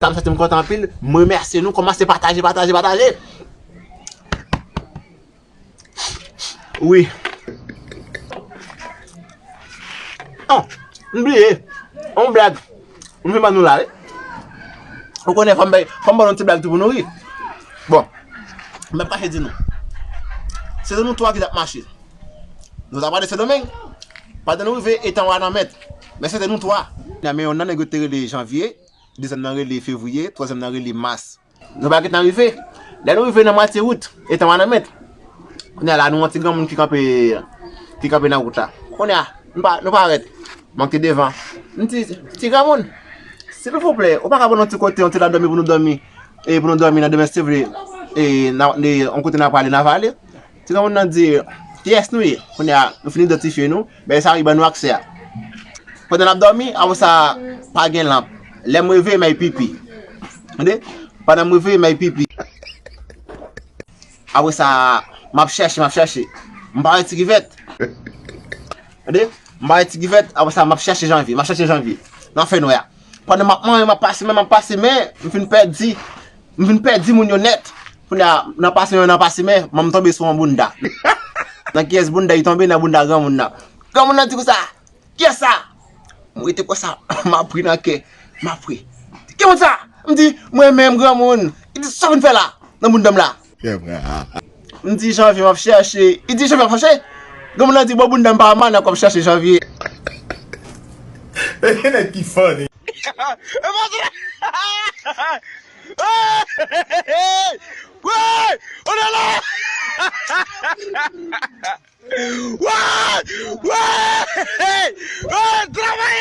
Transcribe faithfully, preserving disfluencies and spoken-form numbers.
Sa m santi m kontan anpil. M remèsye nou. Kòmanse pataje, pataje, pataje. Wi. Oh, m bliye. On blag. M fin ban nou la, wi. Ou konnen, fò m bay, fò m ban nou ti blag tou pou nou ri. Bon. M p ap kache di nou. Se de nou twa ki t ap mache. Nou t ap prale Sendomeng. Pandan nou rive Etan Wanament. Men se de nou twa. Nan men yonn nan nèg yo te rele Janvye. Dezyèm nan rele Fevriye, twazyèm nan rele Mas. Nou pa gentan rive. Lè nou rive nan mwatye wout, Etan Wanament. Kounye a la, nou wè yon ti granmoun ki kanpe, ki kanpe nan wout la. Kounye a, nou pa, nou parèt. Mwen ki devan. M di, ti granmoun, silvouplè, ou pa ka ban nou yon ti kote, yon ti la dòmi pou nou dòmi. E pou nou dòmi nan demen si Dye vle. E nan, e, yon kote n ap prale, n ap ale. Ti granmoun nan di, kiyès nou ye? Kounye a, nou fin idantifye nou, men sa wi ban nou aksè a. Pandan n ap dòmi, apre sa, pa gen lanp. Lè m reve, m al pipi. Tande? Pandan m reve, m al pipi. Apre sa, m ap chèche, m ap chèche. M pa wè ti kivèt. Tande? M pa wè ti kivèt, apre sa, m ap chèche Janvye, m ap chèche Janvye. Nan fènwè a. Pandan m ap manje, m ap pase men, m ap pase men, m fin pèdi, m fin pèdi moun yo nèt. Kounye a, nan pase men, nan pase men, m tonbe sou yon bounda. Nan kiyès bounda li tonbe? Nan bounda granmoun nan. Granmoun nan di konsa, kiyès sa? M rete konsa, m ap ri nan kè, m ap ri. Ki moun sa? M di, mwen menm granmoun. Li di, sa w vin fè la, nan bounda m la? M di, Janvye, m ap chèche. Li di, Janvye ap chèche? Granmoun nan di, bon, bounda m pa mal, nan kòm chèche Janvye. E gen nèg ki funny. Woy! Woy! On est là! Woy! Woy! Woy! Travay!